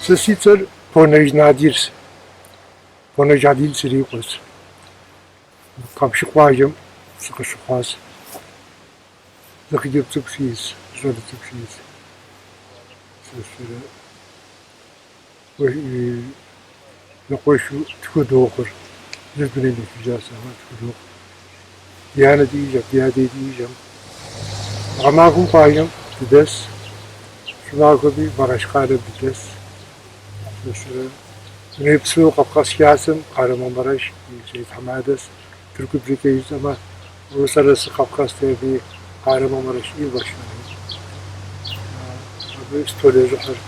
Сэ си цӏэр Понэж Надирщ. Понэж Адил срикъуэщ. Къамшы къуажэм сыкъыщыхъуащ. Зы хъыджэбз цӏыкӏу сиӏэщ, щӏалэ цӏыкӏу сиӏэщ. Сэ зэкъуэшу тху дохъур. Зыр дунейм ехыжащ, ауэ тху дохъу. Ди анэ диӏэжкъым, ди адэ диӏэжкъым. Гъэмахуэм къуажэм дыдэс, щӏымахуэми Мэрэш къалэм дыдэс. Дунейпсо Къафкъас Хасэм Къарэманмэрэш и сритхьэмадэс, тыркубзэкӏэ жысӏэмэ, Uluslararası Kafkas Derneği Kahramanmaraş İl Başkanıyım. Абы сытолэжьыхьыр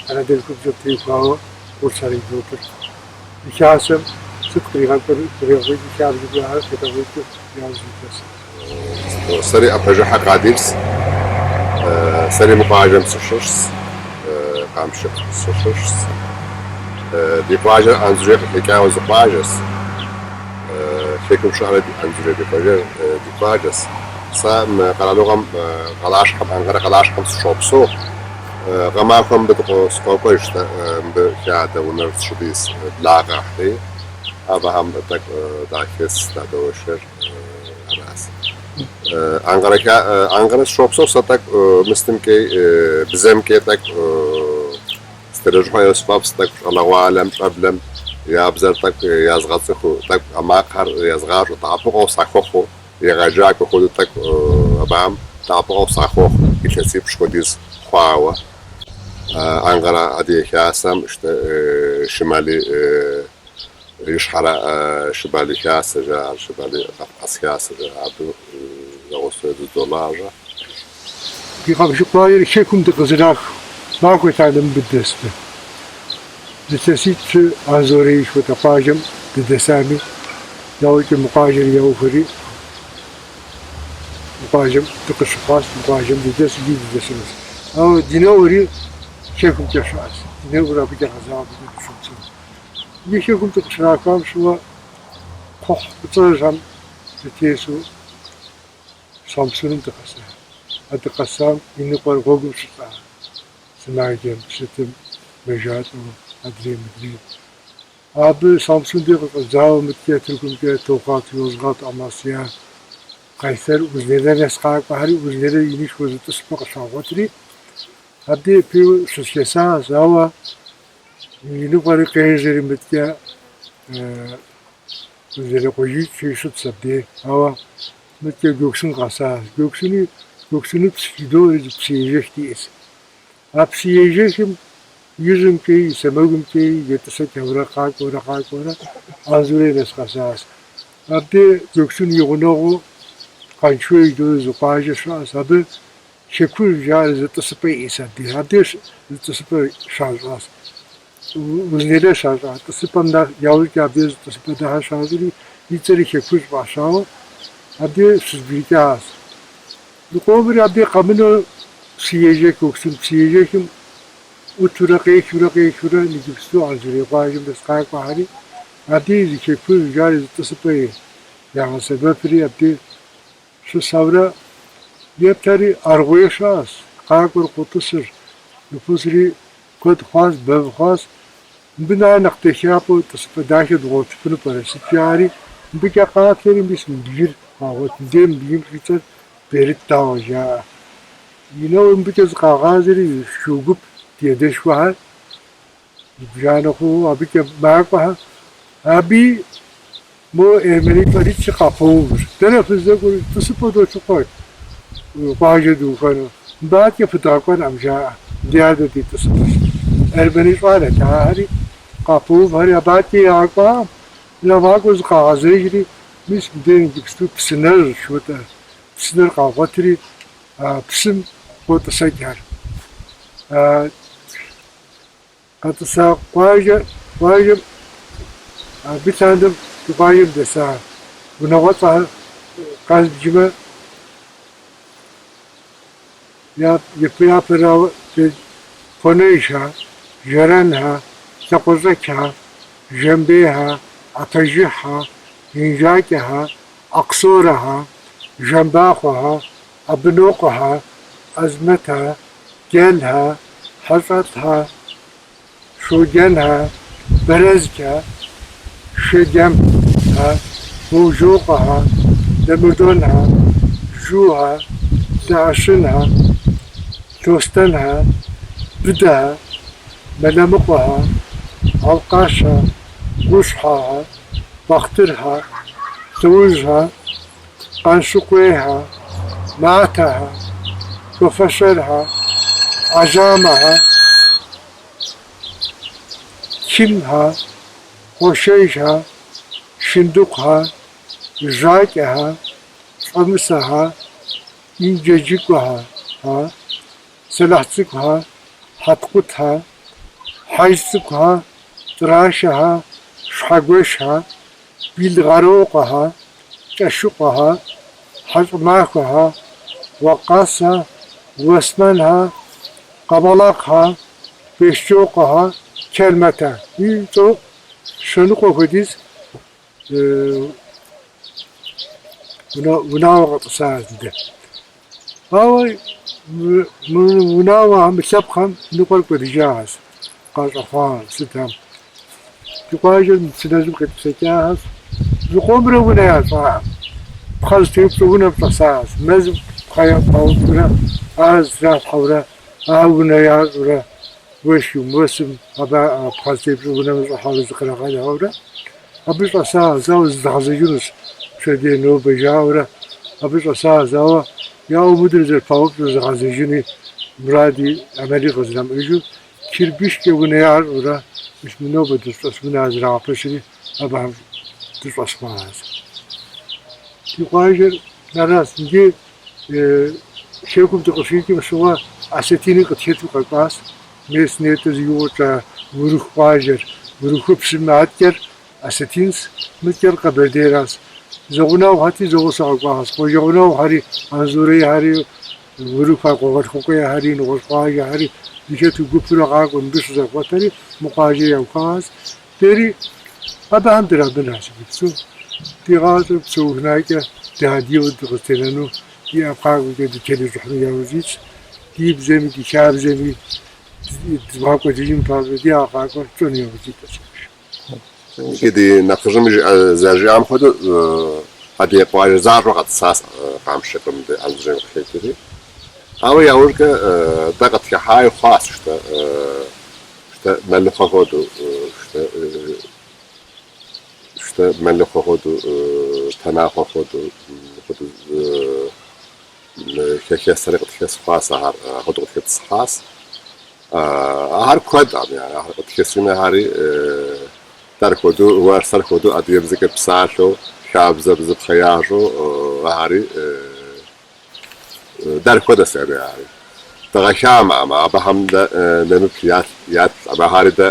анэдэлъхубзэм теухуауэ курсхэр идотыр. Ди хасэм сыт къригъэкӏуэр, къригъэкӏуэкӏ хабзэу ар къедгъэкӏуэкӏыу яужь дитщ. Сэри ӏэпэжыхьэ Къадирс, сэри мы къуажэм сыщыщщ, Къамшыкъ сыщыщщ. Ди къуажэр Анзорей къыхэкӏауэ зы къуажэщ. Хэкум щыӏэрэ ди Анзорей ди къуажэр ди къуажэщ. Сэ мы къэралыгъуэм къалащхьэм, Анкъэрэ къалащхьэм сыщопсэу. Гъэмахуэм мыбы сыкъокӏуэж, мыбы хадэ унэр сщыдис благъэхьри, абыхэм тӏэкӏу дахэс, дадоуэршэр аращ. Анкъэрэ Анкъэрэ сыщопсэу, сэ тӏэкӏу мыстымкӏэ, бзэмкӏэ тӏэкӏу сытелэжьыхьу сфӏэфӏщ, тӏэкӏу щӏалэгъуалэм, щӏэблэм я бзэр тӏэкӏу язгъэцӏыхуу, тӏэкӏу а макъхэр язгъащӏэу, дэӏэпыкъуэгъу сахуэхъуу, егъэджакӏуэ хуэдэу тӏэкӏу абыхэм дэӏэпыкъуэгъу сахуохъу илъэсипщӏ хуэдиз хъуауэ. Анкъэрэ Адыгэ Хасэм Шымали Ищхьэрэ Шыбали Хасэ жаӏэр, Шыбали Къафкъас Хасэ жаӏэр, абы зэгъусэу дыдолажьэ. Ди Къамшыкъ къуажэр хэкум дыкъызэрах махуэ лъандэм мыбы дыдэс дэ. Зы илъэситӏ-щы Анзорей жыхуэтӏэ къуажэм дыдэсами, яужькӏэ мы къуажэр яухуэри, мы къуажэм дыкъыщыхъуащ, мы къуажэм дыдэс икӏи дыдэсынущ. Ауэ ди нэӏури хэкумкӏэ щыӏэщ. Ди нэӏур абыкӏэ гъэзауэ абыкӏэ дыщопсэу. Иджы хэкум дыкъыщрахуам щыгъуэ кхъухь фӏыцӏэжьхэм дытесу Самсуным дыкъэса. А дыкъэсам и ныкъуэр гъуэгум щылӏа сымаджэм, сытым, мэжалӏэу, адрей мыдрей. Абы Самсун дей къыщӏэдзауэ мыткӏэ Тыркумкӏэ Токъат, Йозгъат, Амасия, Къайсэр, Узунейлэ нэс къакӏуэхэри Узунейлэ инышхуэ зы тӏысыпӏэ къыщагъуэтри, абдей пиу щысхэсащ, ауэ и ныкъуэри къежьэри мыткӏэ Узунейлэ къуажитӏ щытщ абдей, ауэ мыткӏэ Гёксун къэсащ. Гёксуни Гёксуныпс жыдоӏэри зы псыежэх диӏэщ. А псыежэхым ижьымкӏи и сэмэгумкӏи етӏысэкӏэурэ къакӏуэурэ къакӏуэурэ Анзорей нэс къэсащ. Абдей Гёксун и гъунэгъуу Къаншыуей жыдоӏэри зы къуажэ щыӏэщ. Абы Хэкужь жаӏэри зы тӏысыпӏэ иӏэщ абдей. Абдей зы тӏысыпӏэ щащӏащ. Узунейлэ щащӏа тӏысыпӏэм нэхъ яужькӏэ абдей зы тӏысыпӏэ дахэ щащӏри, и цӏэри Хэкужь фӏащауэ абдей щызэбгрыкӏащ. Зыкъомри абдей къэмынэу псыежэх, Гёксун псыежэхым ӏутурэ къехыурэ къехыурэ иджыпсту Анзорей къуажэм нэс къакӏуэхэри, абдей зы Хэкужь жари зы тӏысыпӏэ ягъэсэбэпри абдей щысаурэ еплъэри аргъуей щыӏэщ, къакӏуэр къотӏысыр, ныфусри куэд хъуащ, бэв хъуащ. Мыбы нэхъ нэхъ дахапӏэу тӏысыпӏэ дахэ дгъуэтыфыну пӏэрэ сыт жари, мыбыкӏэ къаплъэри мис мы бгыр къагъуэт, мыбдей мы бгым и цӏэр Берыт дагъуэ жаӏэ. Инэу мыбыкӏэ зыкъагъазэри шу гуп ди адэшхуэхэр зыбжанэ хъууэ абыкӏэ макӏуэхэр. Абыи мо эрмэнитӏ-лӏэритӏ-щы къапоувыр. Дэнэ фыздэкӏуэр тӏысыпӏэ долъыхъуэ къуажэ дыухуэну. Мыбы адэкӏэ фыдгъэкӏуэнкъым, жаӏэ. Ди адэ ди тӏысыпӏэщ. Эрмэни щӏалэт ахэри къапоувхэри абы адэкӏэ ягъэкӏуакъым. Ягъакӏуэу зыкъагъэзэжри, Мис мыбдеж иджыпсту псынэжь жыхуэтӏэ псынэр къагъуэтри, а псым къотӏысэкӏхэр. Къэтӏыса къуажэ, къуажэм, абы лъандэм ди къуажэм дэса унагъуэцӏэхэр къэзбжымэ, япэрауэ Кхъуэнэжхэ, Жэрэнхэ, Лъакъуэщӏэкӏхэ, Жэмбейхэ, Ӏэпэжыхьэ, Инжакӏэхэ, Акъсорэхэ, Жэмбахъуэхэ, Абынокъуэхэ, Азмэтхэ, Джэлхэ, Хьэщӏэлӏхэ, Щоджэнхэ, Бэрэзкӏэ, Шэджэмхэ, Бэужокъуэхэ, Дэмырдонхэ, Жухэ, Лӏыӏэщынхэ, Лъостэнхэ, Быдэхэ, Мэлэмыкъуэхэ, Алкъашхэ, Гущхьэхэ, Бахътырхэ, Лъэужьхэ, Къанщыкъуейхэ, Матэхэ, Куэфэщэрхэ, Ажамэхэ, Чымхэ, Къуэшэжхэ, Шындыкъухэ, Жьакӏэхэ, Фӏэмысэхэ, Инджэджыкӏуэхэ, Сэлахь цӏыкӏухэ, Хьэткъутхэ, Хьэжь цӏыкӏухэ, Тӏрашэхэ, Щхьэгуэшхэ, Билгъэрокъуэхэ, Кӏэшыкъуэхэ, Хьэщӏымахуэхэ, Уэкъасхэ, Уэсмэнхэ, Къэбалакъхэ, Бещтокъуэхэ, Келмэтэ. И цӏэу щэныкъуэ хуэдиз унагъуэ къэтӏысащ дыдэ. Ауэ мы унагъуэхэм, мы лъэпкъхэм ныкъуэр кӏуэдыжахэщ, къащӏэхъуа сытхэм. Ди къуажэр мы псынэжьым къетӏысэкӏахэщ, зыкъомрэ унэ ящӏаӏым. Пхъэ зытеупщӏэ унэм щӏэсахэщ, мэзым пхъэ паупщӏурэ, ар зэтралъхьэурэ, ар унэ ящӏурэ, уэшхым, уэсым абы а пхъэ зытепщӏэ унэм щӏыхьэурэ зыкърагъэлхэурэ, абы щӏэсахэщ, ауэ зыдгъэзэжынущ пщэдей нобэ жаӏэурэ, абы щӏэсахэщ, ауэ я умыдыр зэрыпаупщӏу зыгъэзэжыни муради ӏэмали къызэрамыӏэжу, чырбышкӏэ унэ ящӏурэ, мис мы нобэ дыщӏэс унэхэр зэрагъэпэщри, абыхэм дыщӏэс хъуащ. Ди къуажэр аращ, иджы Хэкум дыкъыщикӏым щыгъуэ осетини къытхэту къэкӏуащ. Мес нетӏэ зи гугъу тщӏа Урыху къуажэр, Урыхупщым аткӏэр осетинщ, мыткӏэр къэбэрдейращ. Зэгъунэгъухэти зэгъусэу къэкӏуащ. Къуажэ гъунэгъухэри, Анзорейхэри, Урыхухэр, Къуэгъэнлъыкъуейхэри, нэгъуэщӏ къуажэхэри зыхэту гупурэ къакӏуэ мыбы щызэхуэтэри, мы къуажэр яухуащ. Дэри абыхэм драбынащ иджыпсту. Ди гъащӏэр псэухунакӏэ ди адыгэу дыкъызэтенэну, ди ӏэпкъакӏуэкӏэ дытелэжьыхьыну яужь итщ. Ди бзэми, ди хабзэми дгъэкӏуэдыжын папщӏэ ди къакӏуэр тщӏэну яужь итщ. Икӏи ди нэхъыжьым зэрыжиӏам хуэдэу, адыгэ къуажэ защӏэу къэтӏысащ Къамшыкъым ди Анзорейм къыхэкӏри. Ауэ яужькӏэ дэ къытхыхьаи хъуащ, щтэ, щтэ мэлыхъуэ хуэдэу, щтэ, щтэ мэлыхъуэ хуэдэу, тэнахъуэ хуэдэу, хуэдэу хэхэсхэри къытхэс хъуащ, ахэр апхуэдэу къытхэтӏысхьащ. Ахэр куэдкъым, ахэр къытхэсыну ахэри дэр хуэдэу, уэр сэр хуэдэу адыгэбзэкӏэ псалъэу, хабзэ бзыпхъэ ящӏэу ахэри дэр хуэдэщ яни ахэри. Дгъэхамэкъым, абыхэм дэ нэмыплъ яттӏым, ахэри дэ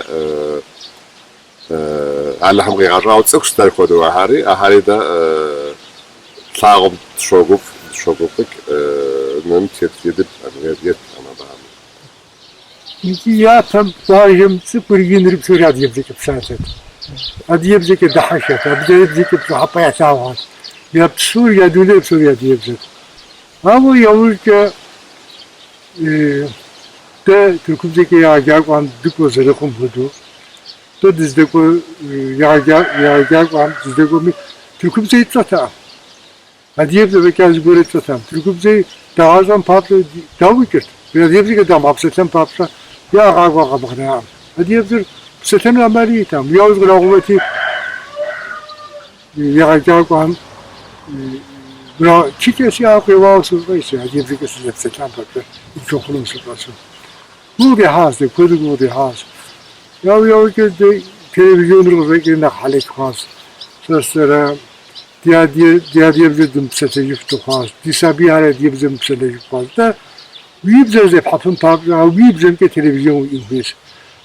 Алыхьым къигъэщӏауэ цӏыхущ дэр хуэдэу ахэри, ахэри дэ тлъагъум дыщогуфӏыкӏ, нэмыплъ еттӏым абыхэм. Икӏи япэм къуажэм цӏыкӏур инри псори адыгэбзэкӏэ псалъэт. Адыгэбзэкӏэ дыхьэшхэт, адыгэбзэкӏэ пщӏыхьэпӏэ ялъагъухэт. Я псор, я дуней псори адыгэбзэт. Ауэ яужькӏэ дэ тыркубзэкӏэ егъэджакӏуэхэм дыкӏуэ зэрыхъум хуэдэу, дэ дыздэкӏуэ егъэджакӏуэхэм дыздэкӏуэми тыркубзэ тщӏэтэкъым. Адыгэбзэ фӏэкӏа зыгуэрэ тщӏэтэкъым. Тыркубзэи дагъэщӏэн папщӏэ даукӏырт. Адыгэбзэкӏэ дамыгъэпсэлъэн папщӏэ ягъакӏуэ къэбгъэнакъым. Адыгэбзэр псэлъэну ӏэмали итэкъым. Яужь кърагъэувэти, егъэджакӏуэхэм чыкӏэ си ӏэ къеуауэ сощӏэж сэ адыгэбзэкӏэ сызэпсэлъам папщӏэ школым сыщӏэсу. Гугъу дехьащ дэ, куэду гугъу дехьащ. Ауэ яужькӏэ дэ телевизионыр къыщӏэкӏри нэхъ хьэлэч хъуащ. Сэ сэрэ. Ди адыгэбзэ дымыпсэлъэжыф дыхъуащ, ди сабийхэр адыгэбзэ мыпсэлъэжыф хъуащ. Нтӏэ, уи бзэр зепхьэфын папщӏэ, а уи бзэмкӏэ телевизион уиӏэн хуейщ,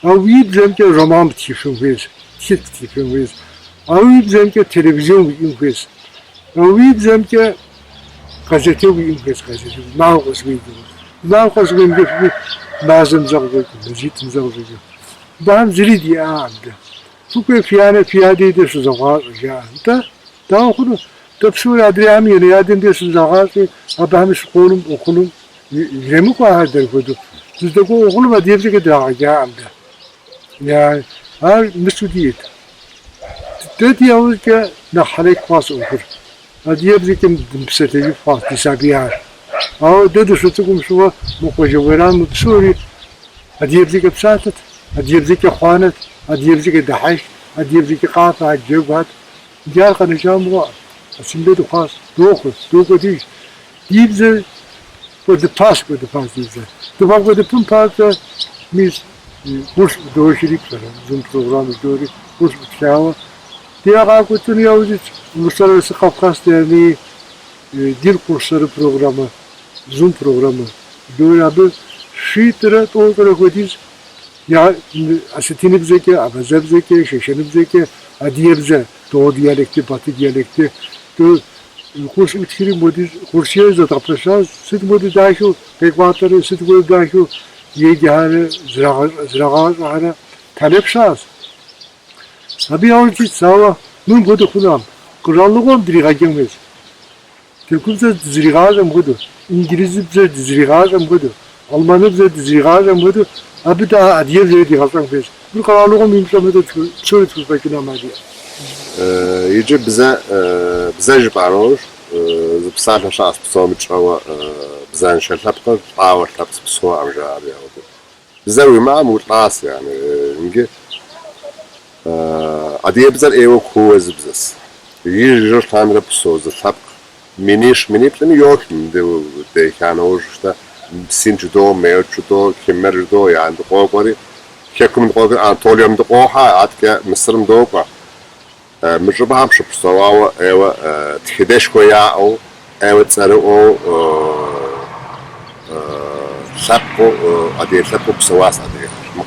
а уи бзэмкӏэ роман птхыфын хуейщ, тхылъ птхыфын хуейщ, а уи бзэмкӏэ телевизион уиӏэн хуейщ, а уи бзэмкӏэ газетэ уиӏэн хуейщ, газетэ махуэ къэс уеджэу. Махуэ къэс уемыджэфми, мазэм зэ къыщӏэкӏыу, мазитӏым зэ къыщӏэкӏыу. Мыбыхэм зыри диӏакъым дэ. Фыкӏуи фи анэ фи адэ и деж щызэгъащӏэ, жаӏэ. Нтӏэ, дауэ хъуну? Дэ псори адрейхэм я анэ адэм деж щызэгъащӏи, абыхэми школым ӏуэхуным иремыкӏуэ ахэр дэр хуэдэу. Дыздэкӏуэ ӏуэхуным адыгэбзэкӏэ драгъэджакъым дэ. Я ар мысу диӏэт. Дэ ди яужькӏэ нэхъ хьэлэч хъуащ ӏуэхур. Адыгэбзэкӏэ дымыпсэлъэжыф хъуащ ди сабийхэр. Ауэ дэ дыщыцӏыкӏум щыгъуэ мы къуажэ уэрамым псори адыгэбзэкӏэ псалъэт, адыгэбзэкӏэ хъуанэт, адыгэбзэкӏэ дыхьэшхт, адыгэбзэкӏэ къафэхэт, джэгухэт. Иджы ар къэнэжа мыгъуэ, ассимиле дыхъуащ, дохъу, докӏуэдыж. Ди бзэр кӏуэдыпащ, кӏуэдыпащ ди бзэр. Дымыгъэкӏуэдыпын папщӏэ, мис курс ӏудохри, пщӏэрэ, Zoom программэ жыдори, курс ӏутхауэ. Ди къакӏуэтыну яужь итщ Uluslararası Kafkas Derneği Dil Kursları Programı, Zoom программэ жыдори абы щитӏрэ тӏощӏрэ хуэдиз я осетиныбзэкӏэ, абазэбзэкӏэ, шэшэныбзэкӏэ, адыгэбзэ, doğu diyalekti, batı diyalekti, курс ӏутхри модиз курсхэр зэдгъэпэщащ, сыт модэ дахэу къекӏуалӏэрэ, сыт хуэдэу дахэу еджэхэрэ, зрагъащӏэхэрэ талэп щыӏэщ. Абы яужь дитщ, ауэ мыр мыпхуэдэу хъунукъым. Къэралыгъуэм дригъэджэн хуейщ. Тыркубзэр дызригъащӏэм хуэдэу, инджылызыбзэр дызригъащӏэм хуэдэу, алманыбзэр дызригъащӏэм хуэдэу, абы дэ адыгэбзэри дигъэщӏэн хуейщ. Мыр къэралыгъуэм имыщӏэм хуэдэу псори тхузэфӏэкӏын ӏэмал иӏэкъым. Иджы бзэ бзэ жыпӏа нэужь, зы псалъэ щыӏэщ псоми тщӏэуэ бзэншэ лъэпкъыр лӏауэ лъэпкъ псэуӏэм жаӏэри ауэдэу. Бзэ уимыӏэм улӏас, яни иджы адыгэбзэр ӏейуэ кууэ зы бзэс. Ижь-ижьыж лъандэрэ псэу зы лъэпкъ минищ миниплӏми йох мыбы деха нэужь щтэ Синд жыдоӏэ, Меот жыдоӏэ, Киммер жыдоӏэ, яни дыкъокӏуэри, Хэкум дыкъокӏуэри, Анатолием дыкъохьэ, аткӏэ Мысырым докӏуэ. Мы щӏыпӏэхэм щыпсэуауэ ӏейуэ тхыдэшхуэ яӏэу, ӏейуэ цӏэрыӏуэу лъэпкъыу, адыгэ лъэпкъыу псэуащ адыгэхэр. Мы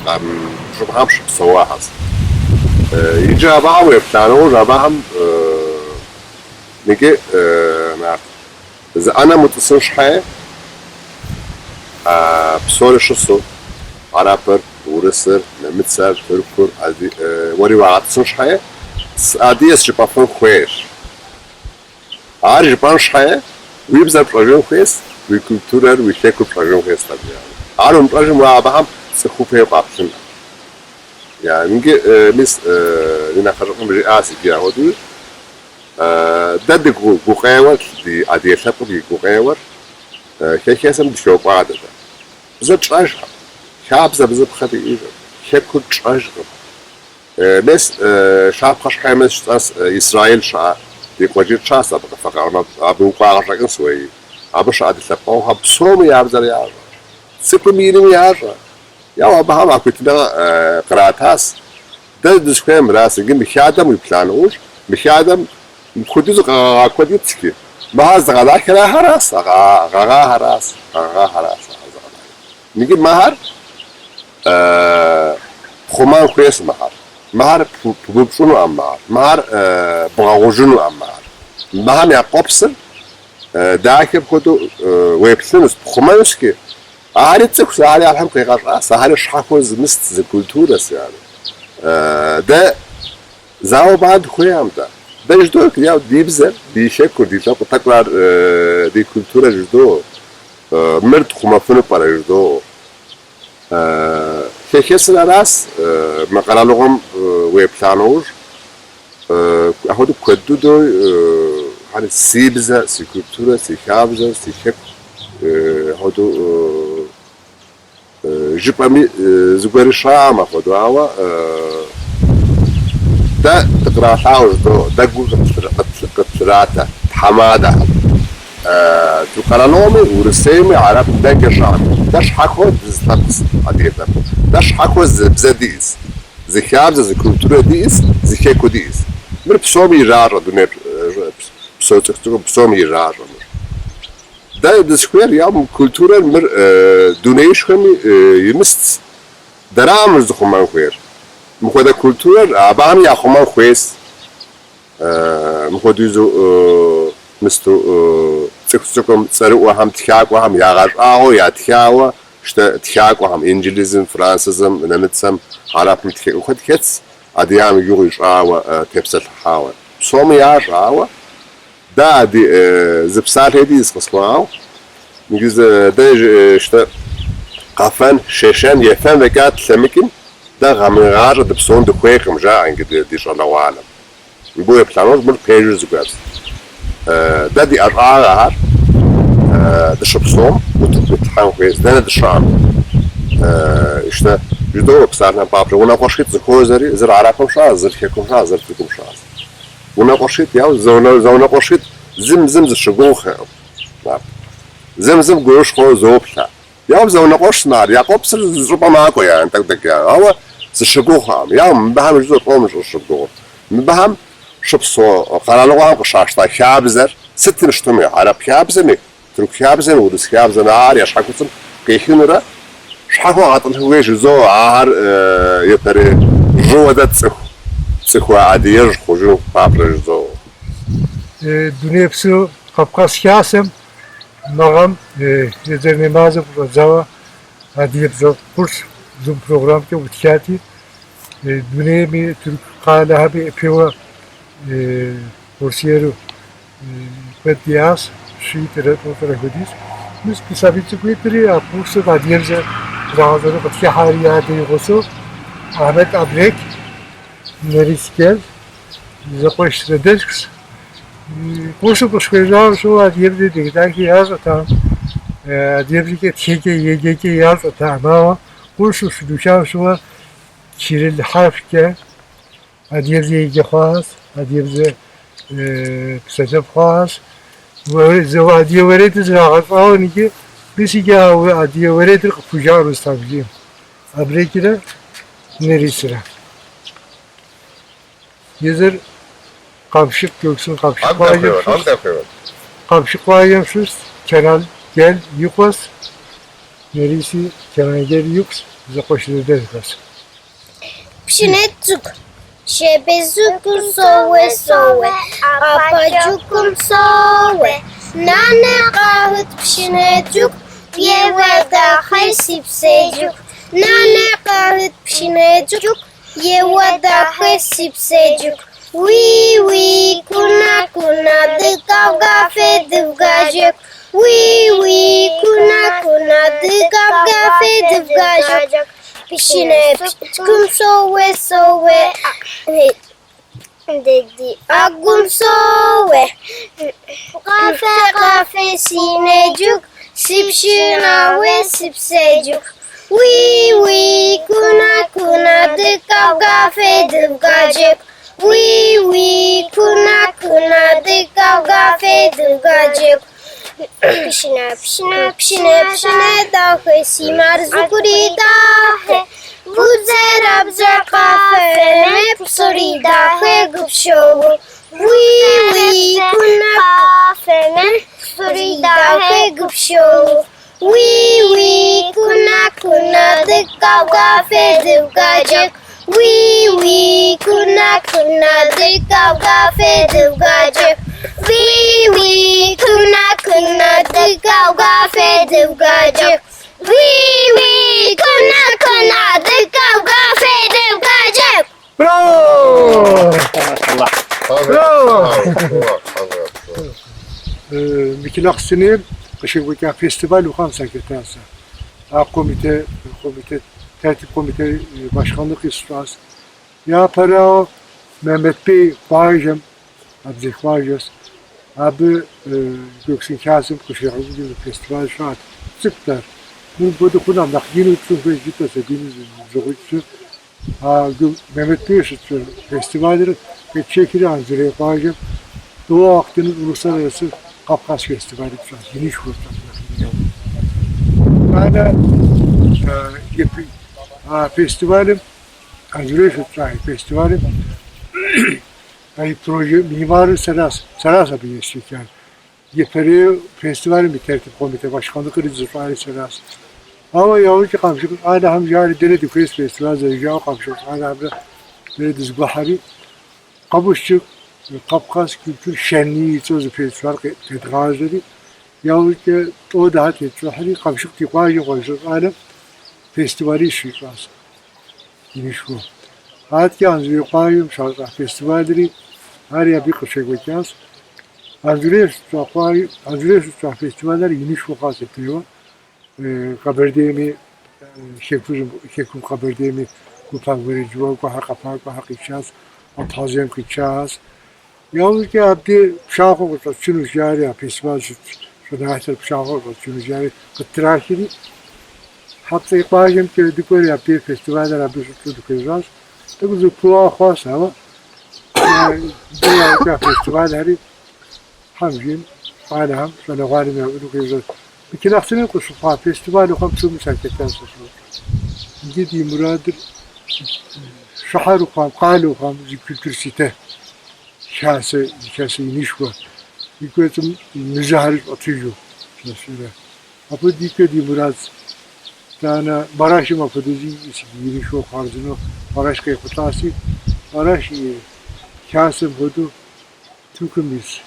щӏыпӏэхэм щыпсэуахэщ. Иджы абыхэм уеплъа нэужь, абыхэм иджы зы ӏэнэм утӏысын щхьэ псори щысу, арабыр, урысыр, нэмыцэр, тыркур, уэри уагъэтӏысын щхьэ сыадыгэс жыпӏэфын хуейщ. Ар жыпӏэн щхьэ уи бзэр пщӏэжын хуейщ, уи культурэр, уи хэкур пщӏэжын хуейщ. Ар умыщӏэжым уэ абыхэм цӏыхуфӏей укъаплъынкъым. Иджы мис ди нэхъыжьыфӏым жиӏащ иджы апхуэдэуи. Дэ ди гукъеуэр, ди адыгэ лъэпкъым и гукъеуэр хэхэсым дыхокӏуадэ дэ. Бзэ тщӏэжкъым, хабзэ бзыпхъэ диӏэжкъым, хэкур тщӏэжкъым. Мес щапхъэ щхьэ мес жысӏэс Израиль щыӏэ ди къуажитӏ щыӏэщ абы къыфэкъэрмэ, абы укӏуа къыщӏэкӏынщ уэи. Абы щыӏэ ди лъэпкъэгъухэм псоми я бзэр ящӏэ, цӏыкӏуми инми ящӏэ. Яуэ абыхэм а хуитыныгъэ къратащ. Дэ дызыхуейр мыращ, иджы мы хадэм уиплъа нэужь, мы хадэм мыпхуэдизу къэгъэгъа куэд итщи, мыхэр зыгъэдахэр ахэращ, а гъэгъахэращ, къэгъэгъахэращ ахэр зыгъэдахэр. Иджы мыхэр пхъумэн хуейщ мыхэр. Мыхэр пыбупщӏынукъым мыхэр, мыхэр бгъэгъужынукъым мыхэр. Мыхэм я къуэпсыр дахэ пхуэдэу уеплъынущ, пхъумэнущи, Ахэри цӏыхущ, ахэри Алыхьым къигъэщӏащ, ахэри щхьэхуэу зы мыст, зы культурэщ, яни. Дэ зауэ банэ дыхуейкъым дэ. Дэ жыдоӏэ, яу ди бзэр, ди хэкур, ди лъэпкъ тӏэкӏур ар ди культурэ жыдоӏэ. Мыр тхъумэфыну пӏэрэ жыдоӏэ. Хэхэсыр аращ, мы къэралыгъуэм уеплъа нэужь, апхуэдэу куэд дыдэу си бзэ, си культурэ, си хабзэ, си хэку апхуэдэу жыпӏэми зыгуэри щыӏэкъым апхуэдэу, ауэ дэ дыкъралъагъу жыдоӏэ, дэ гу къытлъратэ тхьэмадэхэм. Тырку къэралыгъуэми, Урысейми, Араб дэнкӏэ щыӏэми, дэ щхьэхуэу дызылъэпкъщ адыгэ лъэпкъ. Дэ щхьэхуэу зы бзэ диӏэщ, зы хабзэ, зы культурэ диӏэщ, зы хэку диӏэщ. Мыр псоми иращӏэ дуней. щыпсэу цӏыху цӏыкӏум псом иращӏэ мыр. Дэ дызыхуейр я культурэр мыр дунеишхуэми имысц. Дэра мыр зыхъумэн хуейр. Мыхуэдэ культурэр абыхэми яхъумэн хуейс. Мыхуэдизу мысту цӏыху цӏыкӏум, цӏэрыӏуэхэм, тхакӏуэхэм ягъэщӏагъуэу ятхауэ щытэ тхакӏуэхэм, инджылызым, французым, нэмыцэм, хьэрыпым тхакӏуэ куэд хэтс, адыгэм и гугъу ищӏауэ, тепсэлъыхьауэ. Псоми ящӏэ, ауэ дэ ади зы псалъэ дис къысхуагъэгъу. Иджы дэ щытэ къэфэн, шэшэн, ефэн фӏэкӏа тлъэмыкӏым, дэ гъэмыгъащӏэ дыпсэун дыхуейкъым, жаӏэ иджы ди щӏалэгъуалэм. Мыбы уеплъа нэужь, мыр пэжу зыгуэрщ. Дэ ди ӏэщӏагъэхэр дыщыпсэум утыку итлъхьэн хуейщ, дэнэ дыщыӏэми. Ищтэ жыдоӏэ псалъэм папщӏэ, унэкъуэшитӏ зэхуозэри, зыр Арапым щыӏэщ, зыр Хэкум щыӏэщ, зыр Тыркум щыӏэщ. Унэкъуэшитӏ яу зэунэкъуэшитӏ зым зым зыщыгугъхэкъым. Зым зым гурыщхъуэу зоплъэ. Яу зэунэкъуэш ар, я къуэпсыр зы щӏыпӏэ макӏуэ я тӏэкӏу тӏэкӏу я, ауэ зыщыгугъхэкъым. Яу мыбыхэм жызоӏэ лӏо щӏыщыгугъыр. Мыбыхэм щыпсэу къэралыгъуэхэм къыщащта хабзэр сытым щытми, хьэрып хабзэми, тырку хабзэми, урыс хабзэми, ахэр я щхьэкуцӏым къихынурэ щхьэхуэ гъэтӏылъын хуей жызоӏэ, ахэр япэрей жьыуэ дэ тцӏыху, цӏыху адыгэжь хъужын папщӏэ жызоӏэ. Дунейпсо Къэфкъас Хасэм мы гъэм езанэ мазэм къыщӏэдзауэ адыгэбзэ курс Zoom программкӏэ ӏутхати, дунейми тырку къалэхэми япэуэ курсиеру куэд диӏащ, щитӏрэ тӏощӏрэ хуэдиз. Мис ди сабий цӏыкӏуитӏри а курсым адыгэбзэ зрагъэщӏэну къытхыхьари я адэ и гъусэу Ахьмэд Абрек, Нэрис Гел, зэкъуэш зэдэлъхущ. Курсым къыщыхуежьауэ щыгъуэ адыгэбзэ дахэ-дахэ ящӏэтэкъым, адыгэбзэкӏэ тхэкӏэ еджэкӏэ ящӏэтэкъым, ауэ курсым щыдухам щыгъуэ кирилл хьэрфкӏэ адыгэбзэ еджэ хъуащ, адыгэбзэ псэлъэф хъуащ. Адыгэ уэрэдыр зрагъэщӏауэ иджы, мис иджы адыгэ уэрэдыр къыпхужаӏэну сытабжиӏэм, Абрекӏрэ Нэрисрэ. Езыр Къамшыкъ Гёксун Къамшыкъ къуажэм щыщт. Къамшыкъ къуажэм щыщт Кенан Гел и къуэс, Нериси Кенан Гел ипхъущ, зэкъуэш зэдэлъхуэщ. Пшынэ цӏыкӏу, шэбэзыкум соуэ, соуэ, ӏэпэджыкум соуэ. Нанэ къэгъыт пшынэ цӏыкӏу, еуэ дахэ си псэ цӏыкӏу. Нанэ къэгъыт пшынэ цӏыкӏу, Еуэ дахэ си псэ цӏыкӏу. Уи, уи, куна, куна, дыкъэвгафэ, дывгъэджэгу. Уи, уи, куна, куна, дыкъэвгафэ, дывгъэджэгу. Пшынэ цӏыкӏум соуэ, соуэ, дэди ӏэгум соуэ. Къафэ, къафэ, си нэ цӏыкӏу, си пшынауэ, си псэ цӏыкӏу. Уи, уи, куна, куна, дыкъэвгафэ, дывгъэджэгу. Уи, уи, куна, куна, дыкъэвгафэ, дывгъэджэгу. Пшынэ, пшынэ, пшынэ, пшынэ дахэ, си марзукури дахэ. Бзэрабзэ къафэмэ, псори дахэ къыпщохъу. Уи, уи, куна, къафэмэ, псори дахэ къыпщохъу. Уи, уи, куна, куна, дыкъэвгафэ, дывгъэджэгу. Уи, уи, куна, куна, дыкъэвгафэ, дывгъэджэгу. Уи, уи, куна, куна, дыкъэвгафэ, дывгъэджэгу. Уи, уи, куна, куна, дыкъэвгафэ, дывгъэджэгу. Браво! Браво! Мы Джылахъстэнейм къыщекӏуэкӏа фестиваль ухъам сахэтащ. А комите, комите, tertip komite başkanlık ищӏащ. Япэрауэ Мehmet-Бей къуажэм, абдеж къуажэщ, абы Гёксун Хасэм къыщригъэкӏуэкӏыу зы фестиваль щыӏэт. Цӏыкӏут ар. Мыр мыпхуэдэу хъунукъым, нэхъ ину тщӏын хуейщ жытӏэ сабийми зыгъуитӏщы. А Мehmet-Бей щытщӏ фестивалыр къетшэхри Анзорей къуажэм Doğu Akdeniz Uluslararası Kafkas Festivali тщӏащ, инышхуэ тщӏащ нэхъ ину. Итӏанэ а фестивалым, Анзорей щытщӏа фестивалым. А и проже мимарыр сэращ, сэращ абы естхар. Япэрей фестивалым и тертип комите башканлыкъри зыщӏари сэращ. Ауэ яужькӏэ къамшыкъ щӏалэхэм жари дэри дыхуейщ фестиваль зэрыжаӏэу къамшыкъ щӏалэхэмрэ дэри дызэгухьэри, Къэбушчык Кавказ Kültür Şenliği и цӏэу зы фестиваль къедгъажьэри, яужькӏэ тӏэу дыхьэ тетщӏыхьри, Къамшыкъ ди къуажэм къуажэ щӏалэм фестивалищ щищӏащ инышхуэу. Адэкӏэ Анзорей къуажэм щащӏа фестивалри, ари абы къыщекӏуэкӏащ. Анзорей щытщӏа къуажэ, Анзорей щытщӏа фестивалыр инышхуэ хъуащ япэрейуэ. Къэбэрдейми, Хэкужьым, Хэкум Къэбэрдейми гупа уэрэджыӏуакӏуэхэр, къэфакӏуэхэр къитшащ, Абхъазием къитшащ. Яужькӏэ абдей пшахъуэ къыщӏэтчынущ жари, а фестиваль щыт щӏыналъэр пшахъуэ къыщӏэтчынущ жари къыттрахри, Хьэпцӏей къуажэмкӏэ дыкӏуэри абдей фестивалыр абы щытщӏу дыхуежьащ. Тӏэкӏу зэпыуа хъуащ, ауэ яужькӏэ а фестивалхэри Тхьэм жиӏэм щӏалэхэм щӏалэгъуалэм яӏуну хуежьащ. Мы Джылахъстэнейм къыщыхъуа фестивалу хъуам псоми сахэтащ сэ щӏэупщӏэ. Иджы ди мурадыр щыхьэру хъуам, къалэу хъуам зы культур-сите хасэ, зы хасэ инышхуэ, и кӏуэцӏым музейхэри щӏэтыжу, сэ Апхуэдизкӏэ ди мурадщ. Итӏанэ Марашым апхуэдэ зы инышхуэ хъарзынэу Мараш къехъулӏащи, Мараш и хасэм хуэдэу Тыркум ис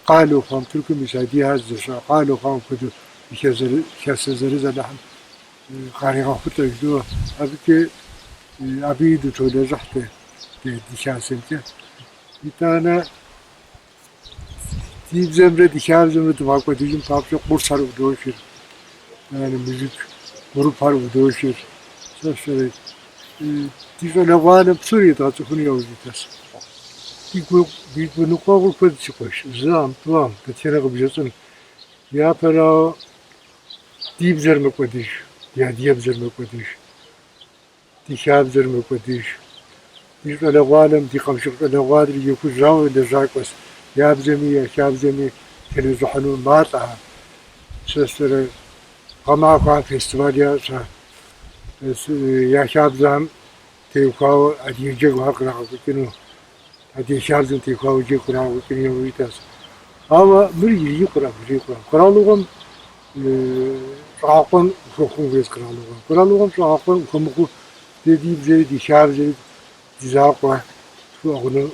къалэу хъуам, Тыркум ис адыгэхэр здэщыӏэ къалэу хъуам апхуэдэу хасэ зырыз Алыхьым къаригъэхъулӏэ жыдоӏэ. Абыкӏэ абыи дытолэжьыхь дэ ди хасэмкӏэ. Итӏанэ ди бзэмрэ ди хабзэмрэ дымыгъэкӏуэдыжын папщӏэ курсхэр ӏудохыр, итӏанэ музык группхэр ӏудохыр. Сэ сщӏэрэ ди щӏалэгъуалэм псори едгъэцӏыхуну яужь дитащ. Ди гуныкъуэгъур куэд си къуэш, зыӏэм, тӏуӏэм, дэтхэнэ къыбжесӏэн. Япэрауэ, ди бзэр мэкӏуэдыж, ди адыгэбзэр мэкӏуэдыж, ди хабзэр мэкӏуэдыж. Ди щӏалэгъуалэм, ди къамшыкъ щӏалэгъуалэр ехужьауэ лэжьакӏуэщ, я бзэми я хабзэми телэжьыхьыну малӏэхэр. Сэ сщӏэрэ гъэмахуэхэм фестиваль ящӏ, я хабзэхэм теухуауэ адыгэ джэгухэр кърагъэкӏуэкӏыну, адыгэ хабзэм теухуауэ джэгу кърагъэкӏуэкӏыну яужь итащ. Ауэ мыр ирикъурэм, ирикъурэм. Къэралыгъуэм щӏэгъэкъуэн ухуэхъун хуейщ къэралыгъуэм. Къэралыгъуэм щӏэгъэкъуэн ухуэмыхъуу дэ ди бзэри ди хабзэри ди закъуэ тхуэӏыгъыну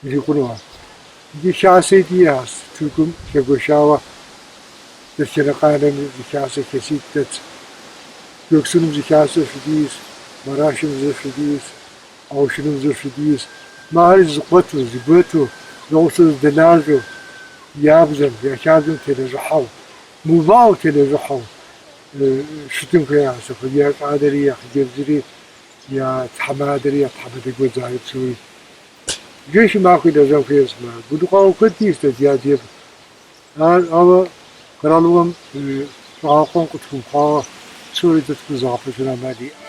ирикъунукъым. Иджы хасэ диӏэщ Тыркум хэгуэшауэ дэтхэнэ къалэми зы хасэ хаситӏ дэтщ. Гёксуным зы хасэ щыдиӏэщ, Марашым зы щыдиӏэщ, Аушыным зы щыдиӏэщ. Мыхэри зыкъуэту, зыгуэту, зэгъусэу зыдэлажьэу, я бзэм, я хабзэм телэжьыхьэу, мыувыӏэу телэжьыхьэу щытын хуеящ. Я щӏалэри, я хъыджэбзри, я тхьэмадэри, я тхьэмадэ гуэдзари псори. Жэщи махуи лэжьэн хуейщ мы. Гуныкъуэгъуэ куэд диӏэщ дэ ди адыгэ. Ар ауэ къэралыгъуэм щӏэгъэкъуэн къытхуэмыхъуауэ псори дэ тхузэгъэпэщын ӏэмал иӏэкъым.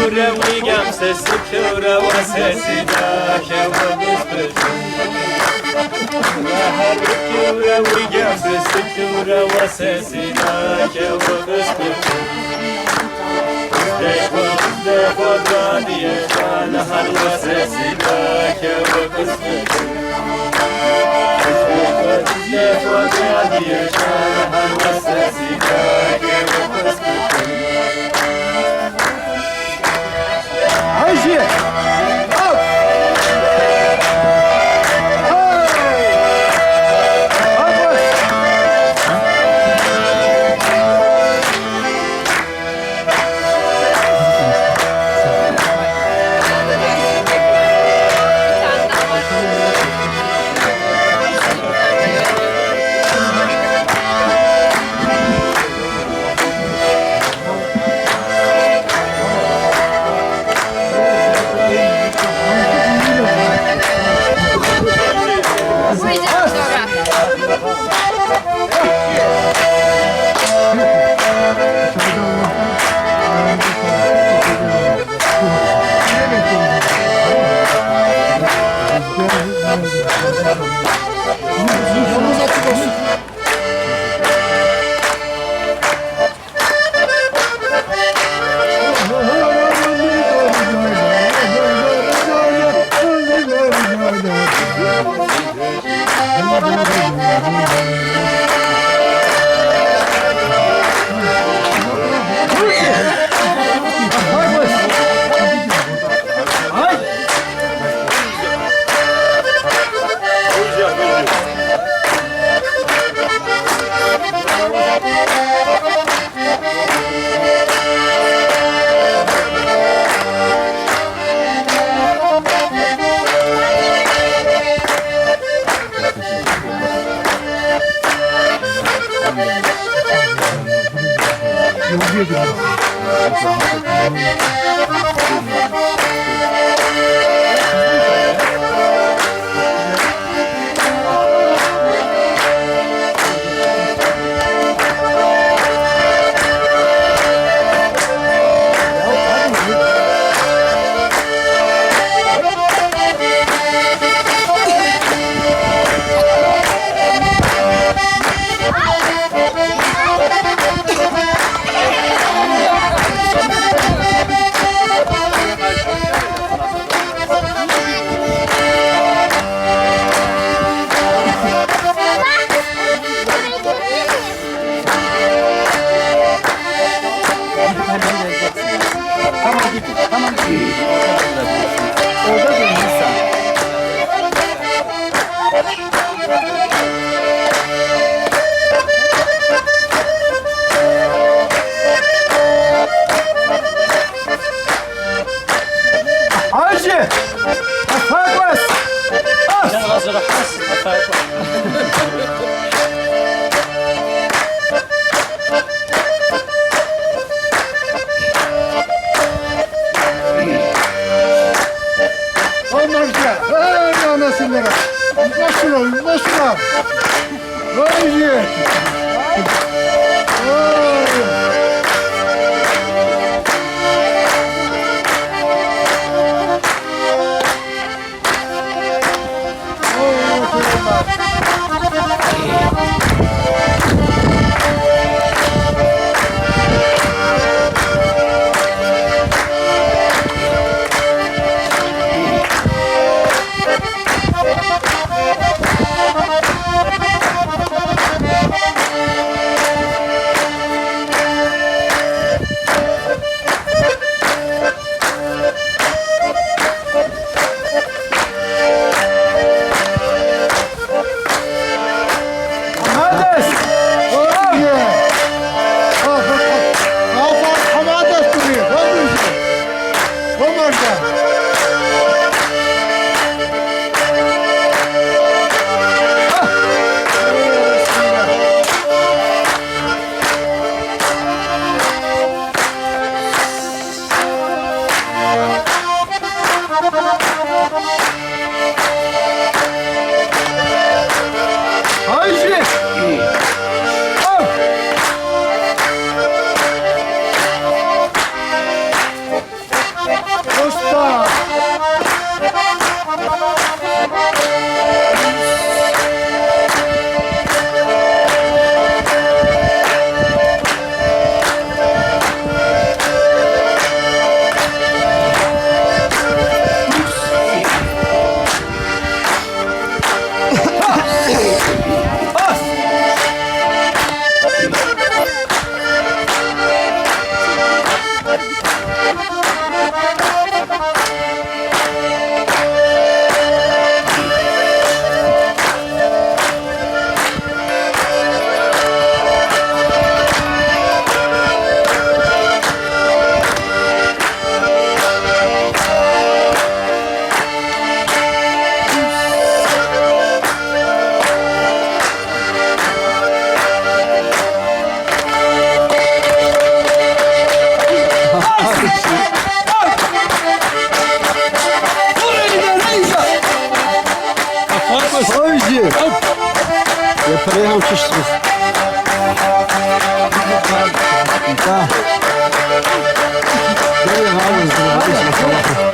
Сыплъэурэ уи кӏэм сэ сыплъэурэ уэ сэ си дахэ уэ къыспыту. Сыплъэурэ уи кӏэм сэ сыплъэурэ уэ сэ си дахэ уэ къыспыту. Къыздэкӏуэ, къыздэкӏуэ, дадие щӏалэхэр уэ сэ си дахэ уэ къыспыту. Къыздэкӏуэ, къыздэкӏуэ, дадие щӏалэхэр уэ сэ си дахэ уэ къыспыту. Haydi! Al! Al! Yolunuz açık olsun. ущыщ мис. Нтӏэ. Дэри гъауэ зыдригъэӏус мэхъу.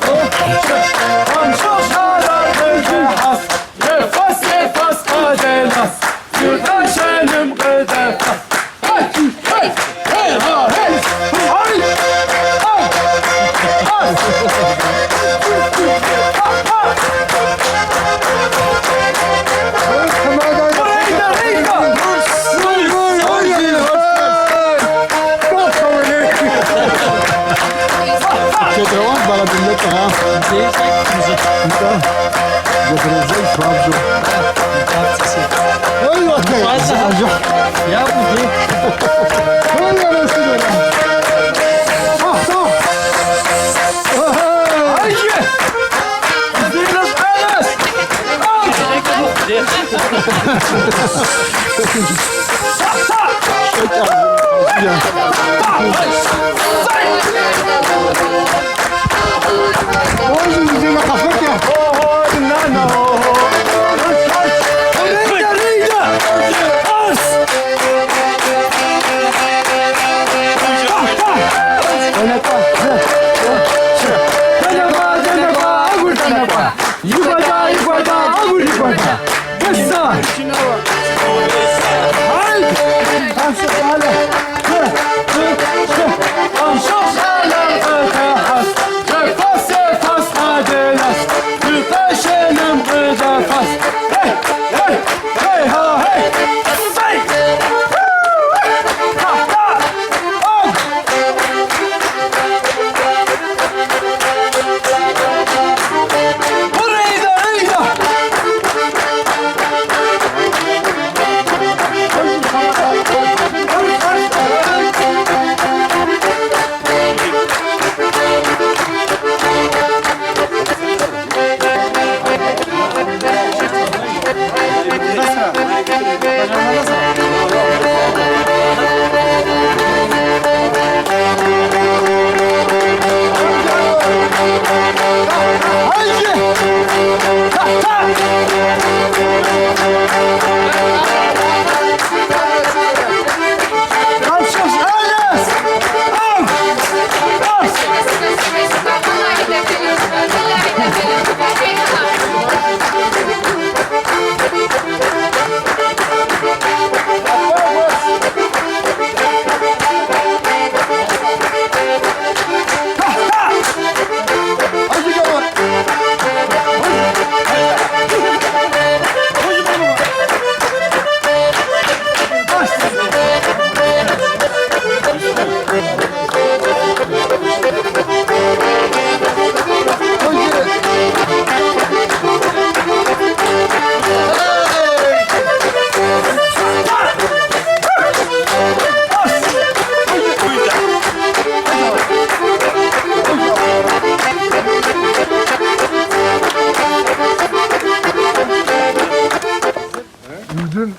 Удын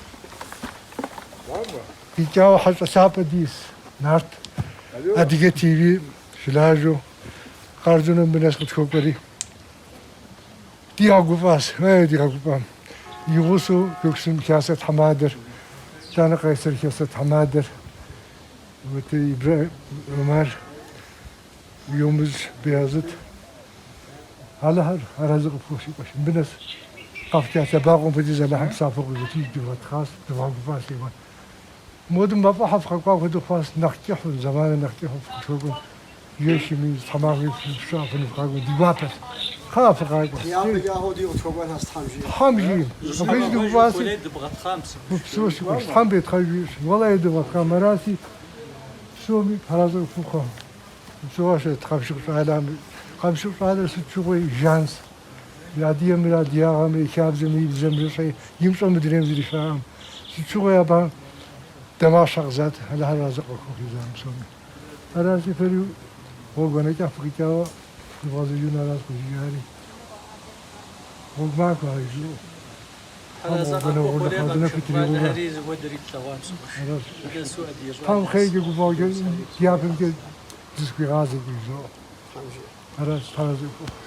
къикӏауэ хьэщӏэ лъапӏэ дис Нарт Адыгэ ТВ щылажьэу Къардэнэ мыбы нэс къытхуэкӏуэри дигъэгуфӏащ, дигъэгуфӏам. И гъусэу Гёксун Хасэ тхьэмадэр, итӏанэ Къайсэр Хасэ тхьэмадэр, вот Ибрэхьим Умар, Йомыз Беязыт. Алыхьыр арэзы къыпхухъу, си къуэш. Мыбы нэс къэфча лъэбакъуэм хуэдиз Алыхьым псапэ къывитыж, дывгъэтхъащ, дывгъэгуфӏащ, Иван. Модым мафӏэхьэ фыкъэкӏуа хуэдэу хъуащ, нэхъ кӏыхьу, зэманыр нэхъ кӏыхьу фыкъытхуэкӏуэм, жэщми, тхьэмахуи фыщыӏэ хъуну фыкъакӏуэ, ди гуапэщ. Кхъыӏэ фыкъакӏуэ. Тхьэм жиӏэм. Абы дыгуфӏащи, упсэу, си къуэш, Тхьэм бетхъэж жиӏэщ. Уэлэхьи дывгъэтхъам, аращи, псоми арэзы къыфхухъу. Упсэуащ Къамшыкъ щӏалэм. Къамшыкъ щӏалэр сыт щыгъуи жанщ. И адыгэмрэ адыгагъэмрэ и хабзэмрэ и бзэмрэ щӏэ имыщӏэ мы дунейм зыри щыӏэкъым. Сыт щыгъуи абыхэм дамащхьэ къызат, Алыхьыр арэзы къыхухъу езыхэм псоми. Аращи, фэри гъуэгуанэ кӏыхь фыкъикӏауэ фывгъэзэжыну аращ къызжиӏари. Гъуэгу махуэ ар жиӏэу. Тхьэм хъейкӏэ гуфӏэгъуэкӏэ дяпэмкӏэ зысхуигъазэкӏэ жызоӏэ. Аращ, Тхьэр арэзы къыфхухъу.